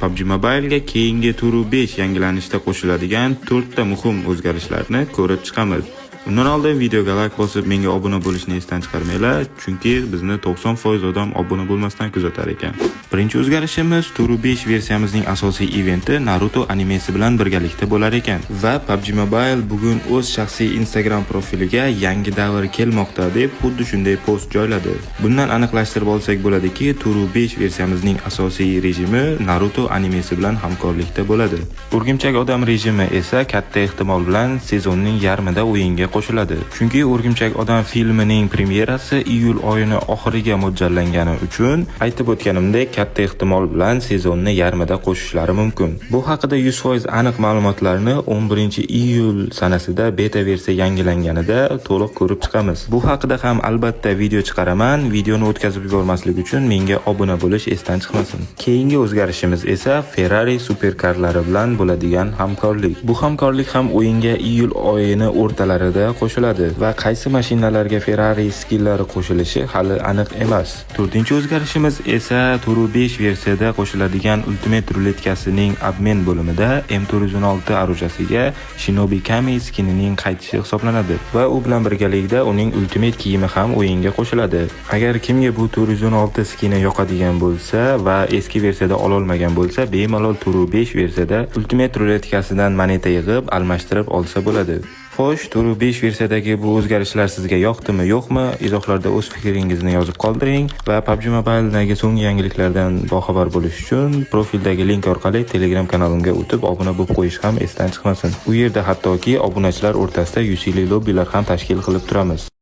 PUBG Mobile'ga keyingi Turu 5 yangilanishda qo'shiladigan 4 ta muhim o'zgarishlarni ko'rib chiqamiz. Undan oldin videoga like bosib, menga obuna bo'lishni esdan chiqarmanglar, chunki bizni 90% odam obuna bo'lmasdan kuzatar ekan. Birinchi o'zgarishimiz: Turu 5 versiyamizning asosiy eventi Naruto animesi bilan birgalikda bo'lar ekan va PUBG Mobile bugun o'z shaxsiy Instagram profiliga "Yangi davr kelmoqda" deb xuddi shunday post joyladi. Bundan aniqlashtirib olsak bo'ladiki, Turu 5 versiyamizning asosiy rejimi Naruto animesi bilan hamkorlikda bo'ladi. O'rgimchak odam rejimi esa katta ehtimol bilan sezonning yarmida o'yinga qo'shiladi. Chunki O'rgimchak odam filmining premyerasi iyul oyini oxiriga mo'ljallangani uchun, aytib o'tganimdek, katta ehtimol bilan sezonni yarmida qo'shishlari mumkin. Bu haqida 100% aniq ma'lumotlarni 11-iyul sanasida beta versiya yangilanganida to'liq ko'rib chiqamiz. Bu haqida ham albatta video chiqaraman. Videoni o'tkazib yubormaslik uchun menga obuna bo'lish esdan chiqmasin. Keyingi o'zgarishimiz esa Ferrari superkarlari bilan bo'ladigan hamkorlik. Bu hamkorlik ham o'yinga iyul oyini o'rtalarida qo'shiladi va qaysi mashinalarga Ferrari skinlari qo'shilishi hali aniq emas. To'rtinchi o'zgarishimiz esa Turu 5 versiyada qo'shiladigan Ultimate ruletkasining обмен bo'limida M416 оружия siga Shinobi Kami skinining qaytishi hisoblanadi va u bilan birgalikda uning Ultimate kiyimi ham o'yinga qo'shiladi. Agar kimga bu 416 skini yoqadigan bo'lsa va eski versiyada ololmagan bo'lsa, bemalol Turu 5 versiyada Ultimate ruletkasidan moneta yig'ib, almashtirib olsa bo'ladi. Xo'sh, Turu 5 versiyadagi bu o'zgarishlar sizga yoqdimi, yo'qmi? Izohlarda o'z fikringizni yozib qoldiring va PUBG Mobile'dagi so'nggi yangiliklardan boxabar bo'lish uchun profildagi link orqali Telegram kanalimga o'tib obuna bo'lib qo'yish ham esdan chiqmasin. U yerda hattoki obunachilar o'rtasida UC'li lobbilar ham tashkil qilib turamiz.